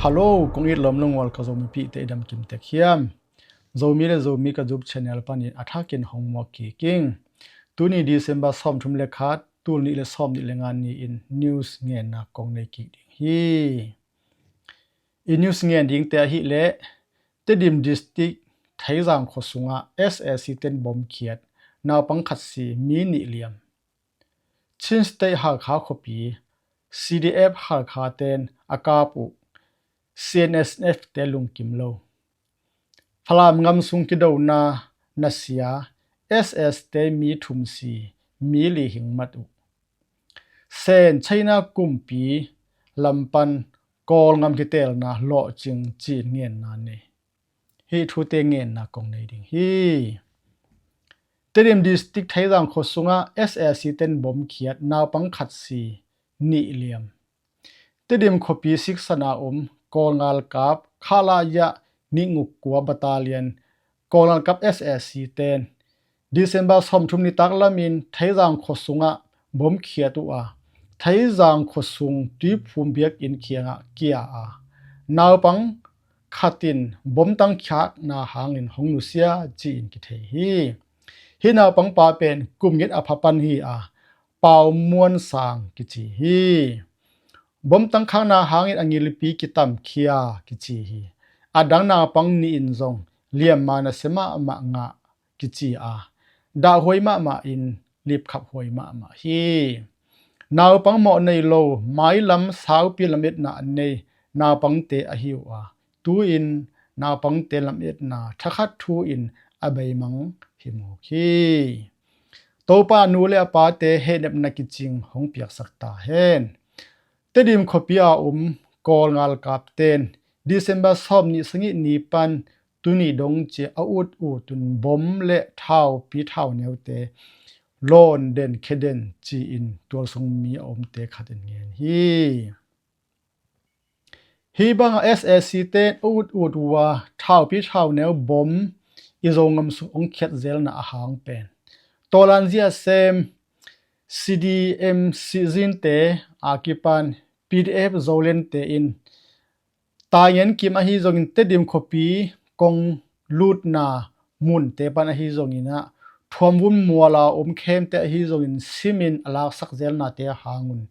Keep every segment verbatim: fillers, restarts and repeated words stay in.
Hello, kong it lawm lungual ka Zomipihte i dam kim tek hiam? Zomi le Zomi ka YouTube channel panin a thakin hong muak kik ing. Tuni December sawmthum le khat, tul nih le sawmnih le nga ni-in news ngenna kong nei kik ding hi. I news ngen dingte ahih leh Tedim District Theizang khua sungah S A C ten bom khiat, naupang khat si, mi nih liam. Chin State Hakha khuapi C D F Hakha ten a kap uh C N S F te lungkim lo. Falam ngam sung kidona nasia S A C te mi thum si, mi li hing mat uh. Sen China kumpi lam pan Kawl ngam kitelna lawhcing ci-in ngenna nei. Hih thute ngenna kong nei ding hi. Tedim District Theizang khua sungah S A C ten bom khiat, naupang khat si, nih liam. Tedim khuapi siksana om Kawl ngalkap Khalaya nih nguk kua battalion Kawl ngalkap S A C ten December sawmthum nitak lamin Theizang khua sungah bom khiat uh a, Theizang khua sung tuiphum biakinn kiangah kia a, naupang khat in bom tang khiatna hangin hong nusia ci-in kithei hi. Hih naupangpa pen kum giat a pha pan hi a, Pau Muan Sang kici hi. Bom tang khakna hangin a ngilpi kitamkhia kici hi. A dang naupang nih in zong liamma nasia mahmah ngah kici a, dahhuai mahmah in lipkhaphuai mahmah hi. Naupang mawh nei lo, mailam saupi lametna a nei naupangte ahi uh a, tu-in naupangte lametna thakhat thu-in a beimang hi mawk hi. Topa nu le a pate hehnepna kicing hong piaksak ta hen. Tedim khuapi a om Kawl ngalkap ten December sawmnih sagih ni pan tuni dong cia a ut utun bom le thaupi thauneute lawn den khia den ci-in tualsung mi a omte khat in ngen hi. Hih bangah S A C ten a ut ut uh a, thaupi thauneu bom i Zo ngam sung hong khiat zelna a hang pen tawlan zia sem C D M Sizinte a kipan P D F Zolente in taingen kim ahi zongin Tedim khuapi kong lutna munte pan ahi zongin ah, thuamvun muala om khemte ahi zongin simin a laksak zelnate a hangun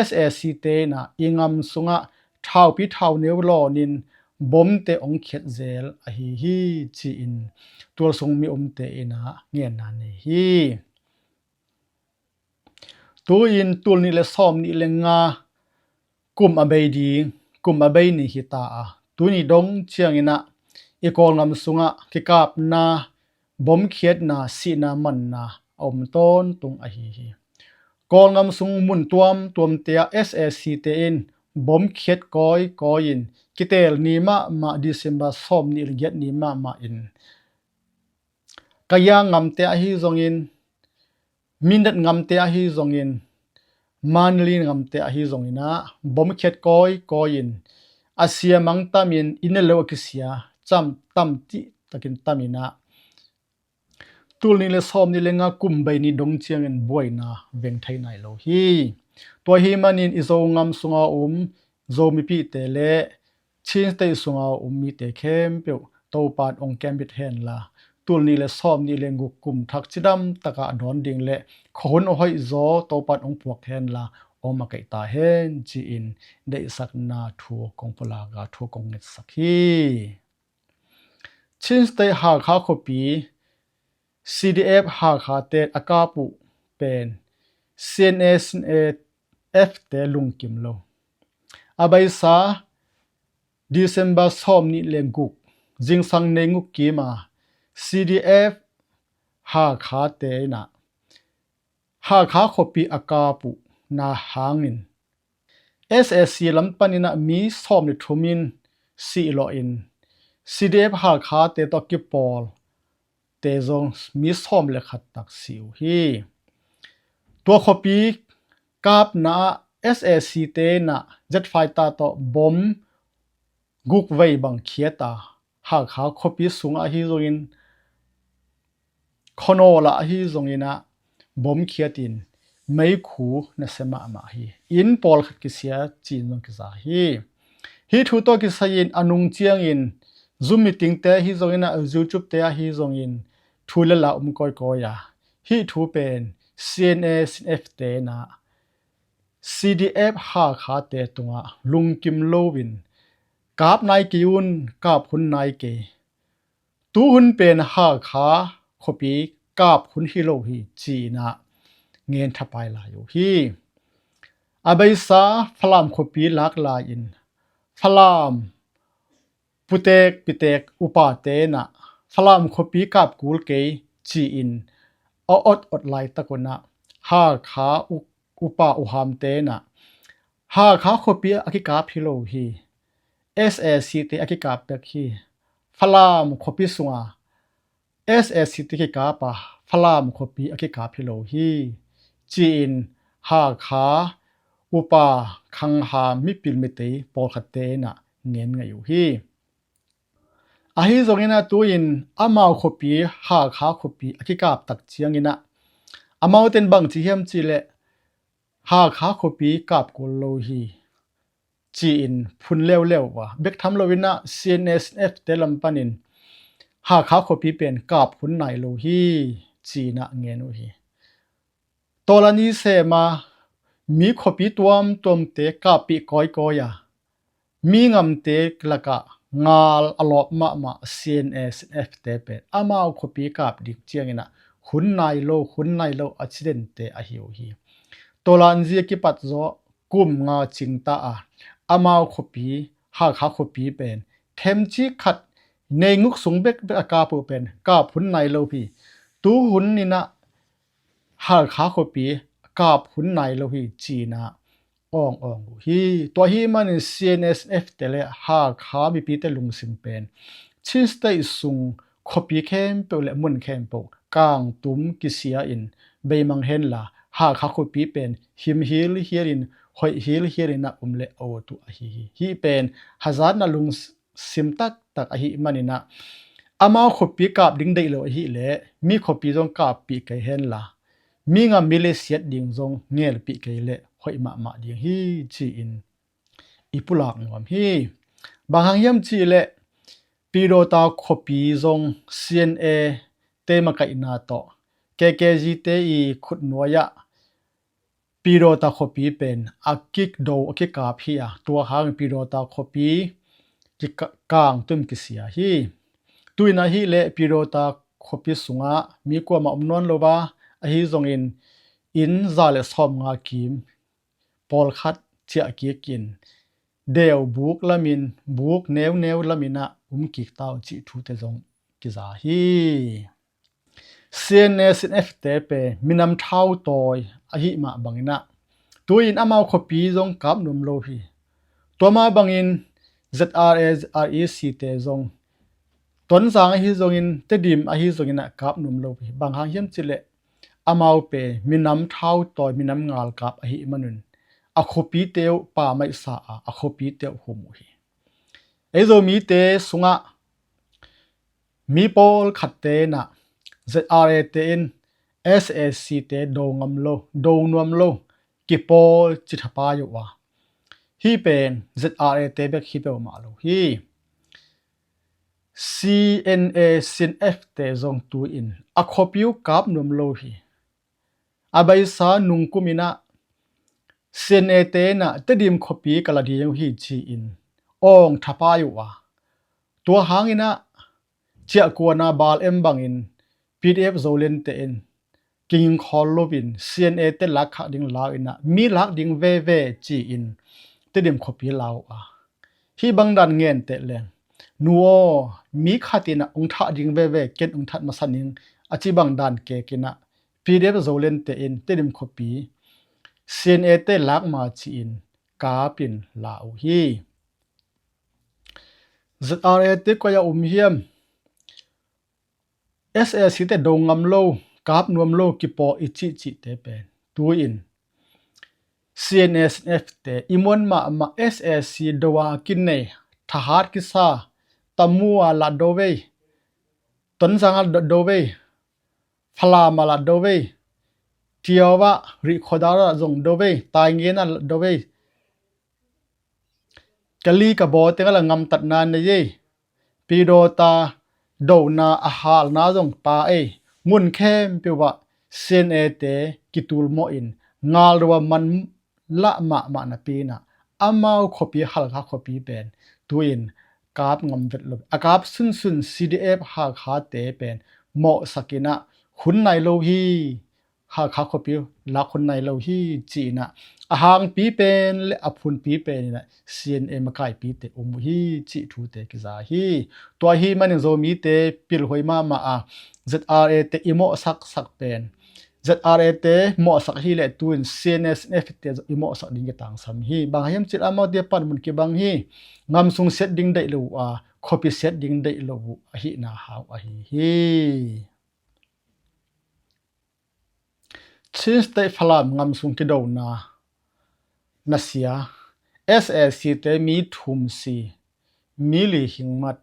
S A C te in ah i ngam sungah thaupi thauneu lawnin bomte ong khiat zel ahi hi ci-in tualsung mi omte in ah ngenna nei hi. Tu-in tul nih le sawmnih le nga kum a bei ding, kum a bei ni hi ta a, tuni dong ciangin ah i Kawlngam sungah kikapna, bomkhiatna, sihna manna a om tawntung ahi hi. Kawlngam sung mun tuamtuamte ah S A C te in bomkhiat kawikawi in kitel ni mahmah, December sawmnih le giat ni mahmah in Kayah ngamte ahi zongin, Mindat ngamte ahi zongin, Mandalay ngamte ahi zongin ah bomkhiat kawikawi in a sia mang tamin, inn le lo a kisia cam tam tih takin tamin ah, tul nih le sawmnih le nga kum bei ni dong ciangin buaina veng thei nai lo hi. Tua hi manin i Zo ngam sunga um Zo mipihte le Chin State sunga um mite khempeuh Topan ong kembit henla, tul nih le sawmnih le guk kum thak cidam takah a dawn ding le khuahun a hoih zaw Topan ong puak henla, om a kaih ta hen ci-in deihsakna thu kong pulak a, thu kong ngetsak hi. Chin State Hakha khuapi C D F Hakha te a kap uh pen C N S F te lungkim lo. A beisa December sawmnih le guk, zingsang nei guk kima C D F Hakha te in ah Hakha khuapi a kap uh na hangin S A C lam panin ah mi sawm le thum in sih lawhin, C D F Hakha te tawh kipawl te zong mi sawm le khat tak si uh hi. Tua khuapi kapna ah S A C te in ah jet fighter tawh bom guk vei bang khiat a, Hakha khuapi sungah ahi zongin, khuanawl ah ahi zongin ah bomkhiat in meikhu nasia mahmah hi. Inn pawlkhat kisia ci-in zong kiza hi. Hih thu tawh kisai-in a nung ciangin Zoom meeting te ahi zongin ah, YouTube te ahi zongin thu le la um kawikawi a, hih thu pen C N A, C N F te in ah C D F Hakha te tungah lungkim loin kap nai kei un, kap hun nai kei. Tu hun pen Hakha khuapi kap hun hi lo hi ci-in ah ngen thapai lai uh hi. A beisa Falam khuapi lak lai-in Falam putek pitek upa te in ah Falam khuapi kap kul kei ci-in a ot ot laitak un ah Hakha u-, upa uham te in ah Hakha khuapi a kikap hi lo hi, S A C te a kikap bek hi. Falam khuapi sunga S A C te kikap a, Falam khuapi a kikap hi lo hi ci-in Hakha upa khangham mipil mitei pawlkhat te in ah ngen ngei uh hi. Ahi zongin ah tu-in amau khuapi, Hakha khuapi a kikap tak ciangin ah amau ten bang ci hiam cih leh Hakha khuapi kap kul lo hi ci-in phun leuleu uh a, bek tham loin ah C N A, C N F te lam panin Hakha khuapi pen kap hun nai lo hi ci-in ah ngen uh hi. Tawlan i sem a, mi khuapi tuamtuamte kappih kawikawi a, mi ngamte lakah ngal a lawp mahmah C N A, C N F te pen amau khuapi kap ding ciangin ah hun nai lo, hun nai lo a ci dente ahi uh hi. Tawlan zia kipat zawh kum nga cingta a, amau khuapi, Hakha khuapi pen themci khat neinguk sung bekbek a kap uh pen kap hun nai lo hi. Tu hun in ah Hakha khuapi kap hun nai lo hi ci-in ah awng awng uh hi. Tua ahih manin C N A, C N F te le Hakha mipite lungsim pen Chin State sung khuapi khempeuh le mun khempeuh kangtum kisia-in beimang henla, Hakha khuapi pen him hilhialin, hoih hilhialin ah um le a ut uh ahi hi. Hih pen hazatna lungsim taktak ahih manin ah amau khuapi kap ding deih lo ahih leh mi khuapi zong kappih kei henla, mi ngam mi le siat ding zong ngelpih kei leh hoih mahmah ding hi ci-in i pulak nuam hi. Bang hang hiam cih leh Pidawta khuapi zong C N A te makaihna tawh K K G te i khutnuai-ah Pidawta khuapi pen a kikdo, a kikap hi a, tua hang Pidawta khuapi kika-, kangtum kisia hi. Tu-in ahih leh Pidawta khuapi sungah mi kuamah um nawn lo a, ahi zongin inn za le sawmnga kim pawlkhat ciah kik in deu buk lamin, buk neuneu lamin ah um kik ta uh cih thute zong kiza hi. C N A, C N F te pen minam thautawi ahih mah bangin ah tu-in amau khuapi zong kap nuam lo hi. Tua mah bangin Z R A, Z R E C te zong, Tonzang ahi zongin, Tedim ahi zongin ah kap nuam lo hi. Bang hang hiam cih leh amau pen minam thautawi, minam ngalkap ahih manun a khuapite uh pamaih sa a, a khuapite uh hum uh hi. Ei Zomite sungah mi pawlkhatte in ah Z R A te in S A C te do ngam lo, do nuam lo, kipawl ci thapai uh a, hih pen Z R A te bek hi peuhmah lo hi. C N A, C N F te zong tu-in a khuapi uh kap nuam lo hi. A beisa nungkum in ah C N A te in ah Tedim khuapi ka la ding uh hi ci-in awng thapai uh a, tua hangin ah ciahkuana bal em bangin P D F Zoland te in kinging khawl loin C N A te lak khak ding lau in ah mi lak ding veve ci-in Tedim khuapi lau uh a, hih bang dan ngen teh leng, nu aw, mi khat in ah ong thah ding veve, ken ong that masa ning a ci bang dan kek in ah P D F Zoland te in Tedim khuapi C N A te lak ma ci-in kap in la uh hi. Z R A te koi a um hiam? S A C te do ngam lo, kap nuam lo, kipawl i cihcihte pen tu-in C N A, C N F te i muan mahmah, S A C do a kinei, thahat kisa, Tamu a la do vei, Tonzang a la do vei, Falam a la do vei, Tiau a, Rihkhawdar a zong do vei, Taingen a la do vei, Ka li ka baw teng a la ngamtatna nei ei. Pidawta dona a halna zong ta ei. Ngun khempeuh ah C N A te kitul mawh in ngal do a man lah mahmah napi inah amau khuapi Halkha khuapi pen tu-in kap ngam vet lo. A kap sunsun C D F Halkha te pen mawhsak inah hun nai lo hi. Halkha khuapi lak hun nai lo hi ci inah a hangpi pen le a phunpi pen inah C N A makaipi te um uh hi cih thute kiza hi. Tua hi manin Zomite pilhuai mahmah a Z R A te i mawhsaksak pen Z R A te mawhsak hi le tu-in C N A, C N F te i mawhsak ding kitangsam hi. Bang hiam cih amaute panmun kibang hi. Ngam sung siat ding deih lo uh a khuapi siat ding deih lo uh ahihna hau ahi hi. Chin State Falam ngam sung kidona nasia S A C te mi thum si, mi li hing mat,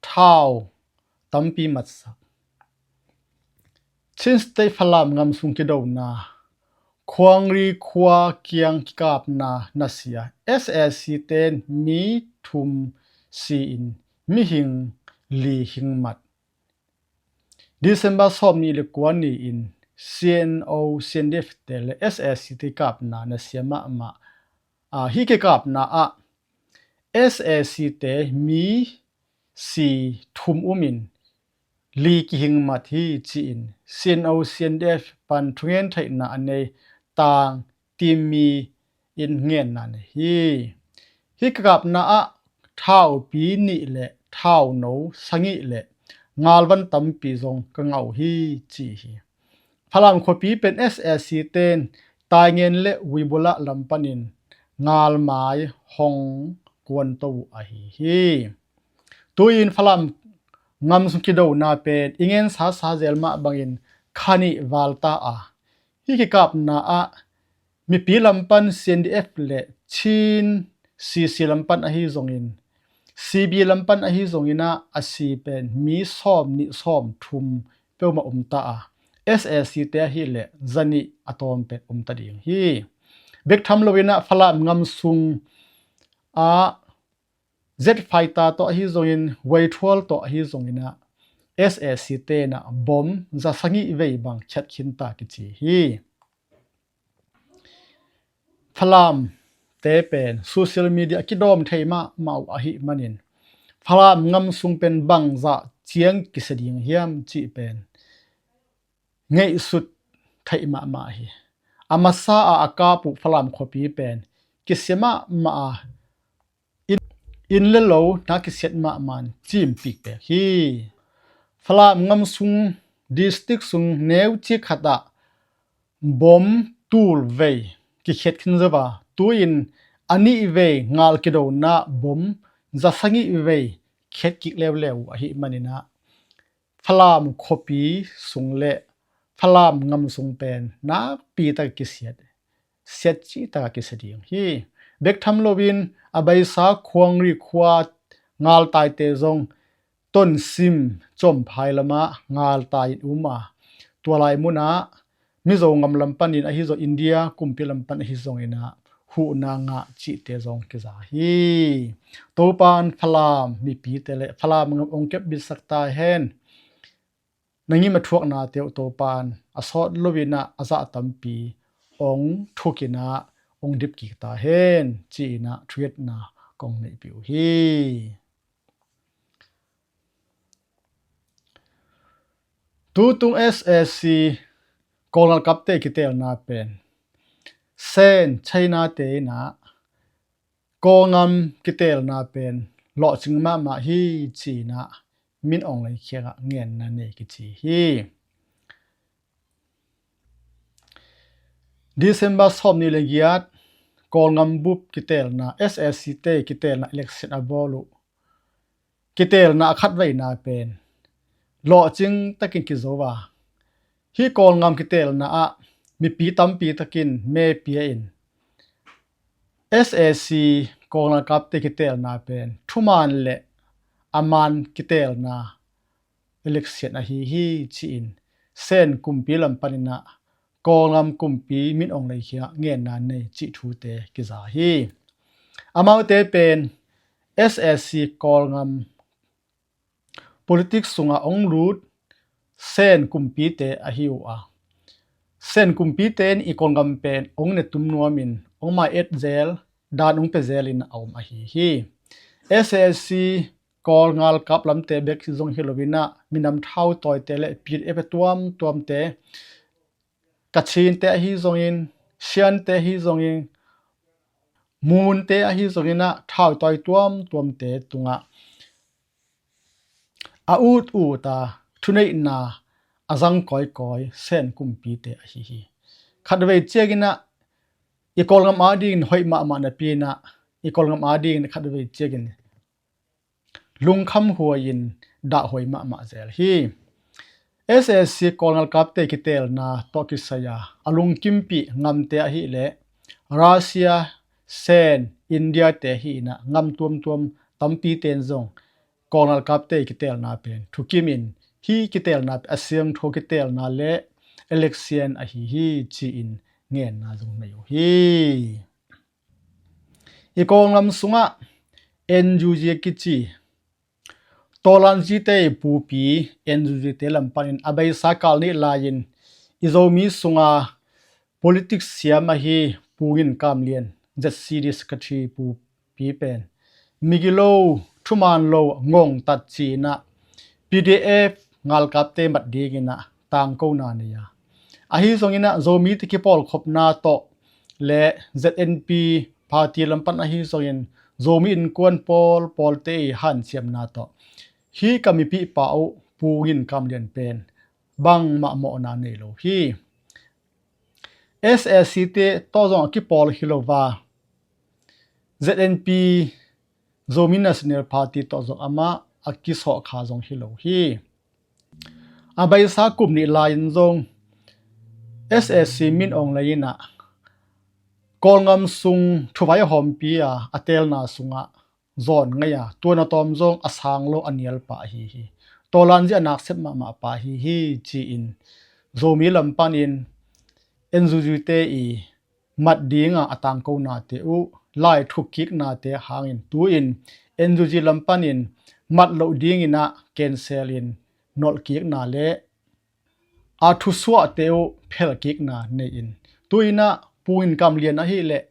thau tampi matsak. Chin State Falam ngam sung kidona Khuangri khua kiang kikapna nasia S A C ten mi thum si in mihing li hing mat. December sawm nih le kua ni-in C N O, C N D F te le S A C te kapna nasia mahmah. Ah, hih kikapna ah S A C te mi si thum um in li kihing mat hi ci-in C N O, C N D F pan thungen theihna a nei Tang Timmy in ngenna nei hi. Hih kikapna ah thaupi nih le thauno sagih le ngalvan tampi zong ka ngah uh hi ci hi. Falam khuapi pen S A C ten Taingen le Uibula lam panin ngalmai hong kuanto uh ahi hi. Tu-in Falam ngam sung kidona pen i ngen sasa zel mah bangin kha nih val ta a, hih kikapna ah mipi lam pan C N D F le Chin C C lam pan ahi zongin, C B lam pan ahi zongin ah a si pen mi sawm nih sawm thum peuhmah um ta a, S A C te ahih leh zanih a tawm pen um ta ding hi. Bek tham loin ah Falam ngam sung ah jet fighter tawh ahi zongin, weithual tawh ahi zongin ah S A C te in ah bom za sagih vei bang khiat khin ta kici hi. Falam te pen social media a kidawm thei mahmah uh ahih manin Falam ngam sung pen bangzah ciang kisia ding hiam cih pen ngeihsut theih mahmah hi. A masa a a kap uh Falam khuapi pen kisia mahmah a inn, inn le lo na kisiat mahmah in cimpik pek hi. Falam ngam sung district sung neu cik khat ah bom tul vei kikhiat khin zo a, tu-in a nih vei ngal kidona bom za sagih vei khiat kik leuleu uh ahih manin ah Falam khuapi sung le Falam ngam sung pen nakpi tak kisiat, siat cih tak a kisia ding hi. Bek tham loin a beisa Khuangri khua ngaltaite zong Tonsim Cawmphai lamah ngaltai in um a, tua lai munah Mizo ngam lam panin ahi zong India kumpi lam pan ahi zongin ah huhna ngah cihte zong kiza hi. Topan Falam mipite le Falam ngam ong kep bitsak ta hen. Na ngim a thuaknate uh Topan a sawt loin ah a zah tampi ong thuk in ah ong dip kik ta hen ci-in ah thuitna kong neihpih uh hi. Tutung S A C Kawl ngalkapte kiteelna pen Sen China te in ah Kawl ngam kiteelna pen lawhcing mahmah hi ci-in ah Min Aung Hlaing kiangah ngenna nei kici hi. December sawmnih le giat Kawl ngam bup kiteelna, S A C te kiteelna election a bawl uh kiteelna a khatveina pen lawhcing takin kizo a, hih Kawl ngam kiteelna ah mipi tampi takin me pia in S A C Kawl ngalkapte kiteelna pen thuman le a man kiteelna election ahi hi ci-in Sen kumpi lam panin ah Kawl ngam kumpi Min Aung Hlaing kiangah ngenna nei cih thute kiza hi. Amaute pen S A C Kawlgam politics sungah hong lut Sen kumpite ahi uh a, Sen kumpite in i Kawlgam pen hong ne tum nuamin hong mai et zel, dan hong pe zelin a om ahi hi. S A C Kawl ngalkap lamte bek hi zong hi loinah minam thau tawite le P F tuamtuamte, Kachinte ahi zongin, Siante ahi zongin, Munte ahi zonginah thautawi tuamtuamte tungah a ut uta thuneihna a zang kawikawi Sen kumpite ahi hi. Khatvei cianginah i Kawlgam adingin hoih mahmah napi inah i Kawlgam adingin khatvei ciangin lungkham huai-in dahhuai mahmah zel hi. S A C Kawl ngalkapte kitelna tawh kisai a a lungkimpih ngamte ahileh Russia, Sen, India te hi inah ngam tuamtuam tampite in zong Kawl ngalkapte kitelna pen thukimin hih kitelna pen a siangtho kitelna le election ahi hi ci-in ngenna zong nei uh hi. I Kawlgam sungah N U G kici Tawlanzite i pupi N U G te lam panin a beisa kal nih lai-in i Zomi sunga politics siam ahi Pu Ngin Kam Lian, Z C D Secretary pupi pen migilo, thuman lo, ngongtat ci-inah P D F ngalkapte mat dinginah tangkona nei a, ahi zonginah Zomite kipawlkhopna tawh le Z N P party lam pan ahi zongin Zomi innkuan pawlpawlte i hanciamna tawh hih ka mipih pa uh Pu Ngin Kam Lian pen bangmah mawhna nei lo hi. S A C te tawh zong a kipawl hi lo va, Z N P, Zomi National Party tawh zong amah a kisawhkha zong hi lo hi. A beisa kum nih lai-in zong S A C Min Aung Hlaing inah Kawlgam sung thuvai a hawmpi a a teelna sungah zawn ngei a, tua na tawm zong a sang lo a nialpa ahi hi. Tawlanzi a naksep mahmah pa ahi hi ci-in Zomi lam panin N U G te i mat dinga a tangkonate uh, lai thukkiknate hangin tu-in N U G lam panin mat loh dinginah cancel in nolhkikna le a thusuahte uh phelkikna nei-in tu-inah Pu Ngin Kam Lian ahileh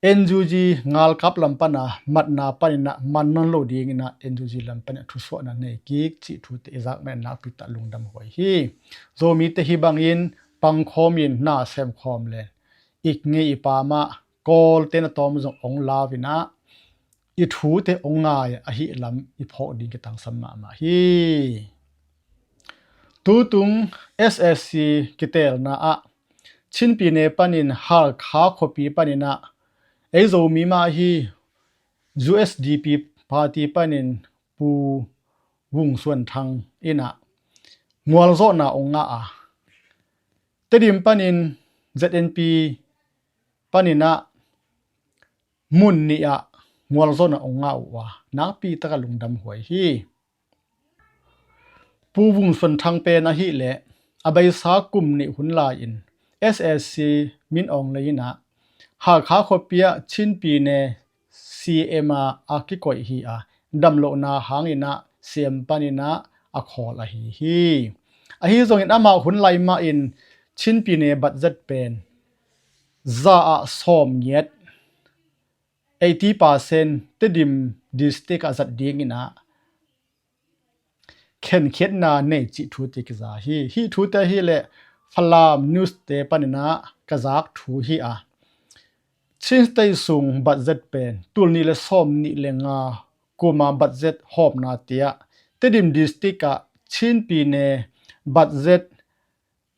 N U G ngalkap lam pana matna paninah man nawn lo dinginah N U G lam panin a thusuahna nei kik cih thute i zak manin nakpi tak lungdam huai hi. Zomite hih bangin pangkhawmin na semkhawm le ik ngei i pamah Kawlte na tawm zong ong lauvinah i thute ong ngai ahi lam i phawk ding kitangsam mahmah hi. Tutung S A C kitelna ah Chin pyine panin Hakha khuapi paninah ei Zomi mah hi, U S D P party panin Pu Vung Suan Thang inah ngualzawhna ong ngah a, Tedim panin Z N P paninah mun nih ah ngualzawhna ong ngah uh a, nakpi taka lungdam huai hi. Pu Vung Suan Thang pen ahileh a beisa kum nih hun lai-in S A C Min Aung Hlaing inah Hakha khuapi ah Chin pyine C M a a kikoih hi a, damlohna hanginah C M paninah a khawl ahi hi. Ahi zongin amah hun lai mahin Chin pyine budget pen za ah sawm ngiat, eighty percent Tedim district ah zat dinginah khenkhiatna nei cih thute kiza hi. Hih thute ahileh Falam News te paninah ka zak thu hi a, Chin State sung budget pen tul nih le sawm nih le nga kuma budget hawmna tiah Tedim district ah Chin pyine budget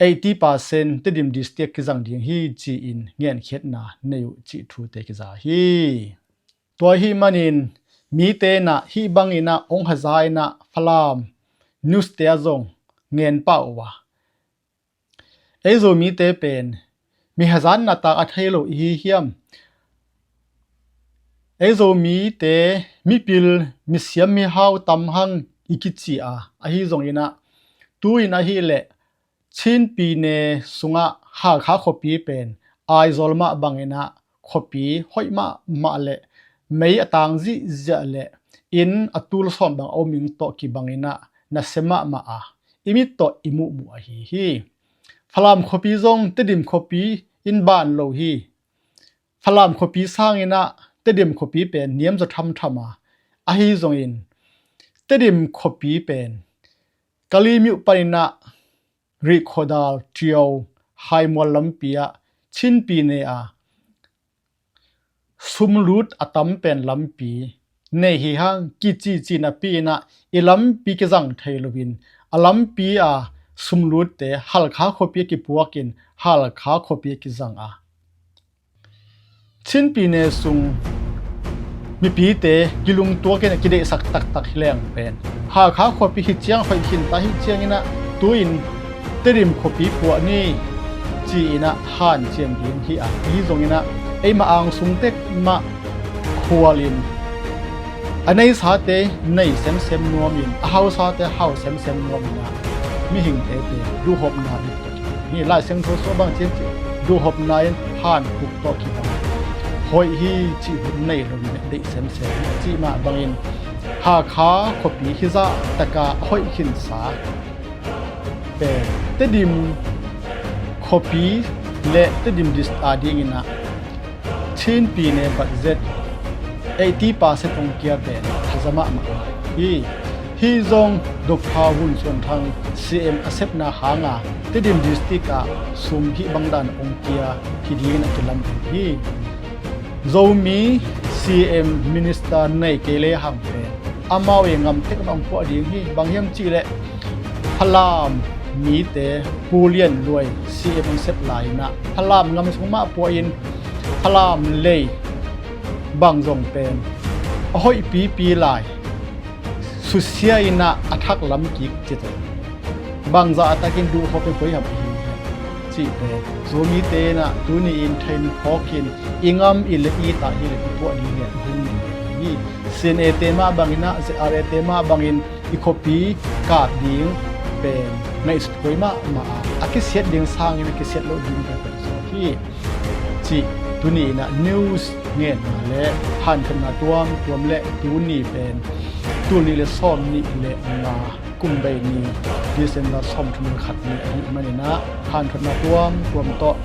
eighty percent Tedim district kizang ding hi ci-in ngenkhiatna nei uh cih thute kiza hi. Tua hih manin mite inah hih banginah ong haza inah Falam News te ah zong ngen pah uh a, ei Zomite pen mi hazatna tak a thei lo i hi hiam? Ei Zomite mipil, misiam, mihau tam hang i kici a, ahi zonginah tu-in ahileh Chin pyine sungah Hakha khuapi pen Aizawl mah banginah khuapi hoih mahmah le mei a tang zihziah le inn a tul sawm bang a om ing tawh kibang in ah nasia mahmah a, i mit tawh i muhmuh ahi hi. Falam khuapi zong Tedim khuapi in ban lo hi. Falam khuapi sangin ah Tedim khuapi pen niamzaw thamtham a, ahi zongin Tedim khuapi pen Kalemyo panin ah Rihkhawdal, Ṭio, Haimual lampi ah Chinpi ne a sumlut a tam pen lampi nei hi hang kicici napi in ah i lampi kizang thei loin a lampi a sumlutte Halkha khuapi a kipuakin Halkha khuapi a kizang a, Chinpi ne sung mipite kilungtuakin a kideihsak taktak hi leng pen Halkha khuapi hi ciang hoih khin ta hi ciangin ah tu-in Tedim khuapi puah ni ci-in ah hanciam ding hi a, ahi zongin ah eima angsung tek mah khualin a neisate nei semsem nuamin a hausate hau semsem nuamin ah mihingte te duhhopna hi. Lai Siangtho sung bang ciang ci duhhopna in hankhuk tawh kibang hoih hi cih hun nei lo in deih semsem hi. Cih mah bangin Hakha khuapi hizah taka a hoih khinsa pen Tedim khuapi le Tedim District a dingin ah Chinpi ne budget eighty percent ong kia pen thaza mahmah hi. Hih zong Doctor Hun Suan Thang C M a sepna hanga Tedim District ah sum hih bangdan ong kia hi dingin a kilam hi. Zomi C M Minister nei kei le hang pen amau i ngam tek na ong puah ding hi. Bang hiam cihleh Falam mite Pu Lian Luai C M ong sep lai-in ah Falam ngam sung mah puahin Falam lei bang zong pen a hoih pipi lai susia in ah a thak lam kik cih tawh bangzah a takin duhhop in koi ham ahi hiam cih pen Zomite in ah tuni in thei phawkin i ngam i leh i tah hi leh i puah ding hi a hun ding hi. C N A te mah bangin ah Z R A te mah bangin i khuapi kap ding pen ngaihsut koi mahmah a, a kisiat ding sangin a kisiat loh ding pen pen zaw hi. Cih tuni in ah news ngenna le hanthotna tuamtuam le tuni pen tul nih le sawm nih le nga kum bei ni December sawm thum le khat ni ahih manin ah hanthotna tuamtuam tawh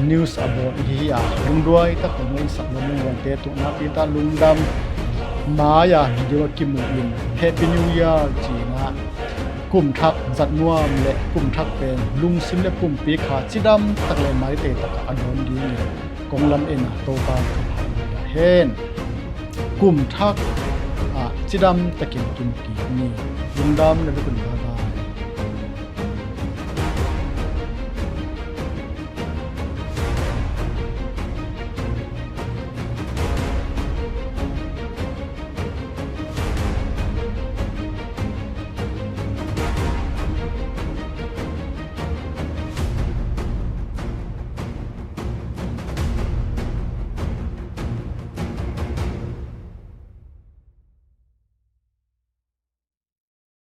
news a bawl i hi hi a, lungduai tak hong ngaihsak lo lungduaite tungah Peter lungdam mai-a video a kimu in Happy New Year ci-in ah kum thak zat nuam le kum thak pen lungsim le pumpi kha cidam tak le maitei takah a dawn dingin kong lam en a Topa thupha hen. Kum thak ah cidam takin kin kik ni. Lungdam le lukun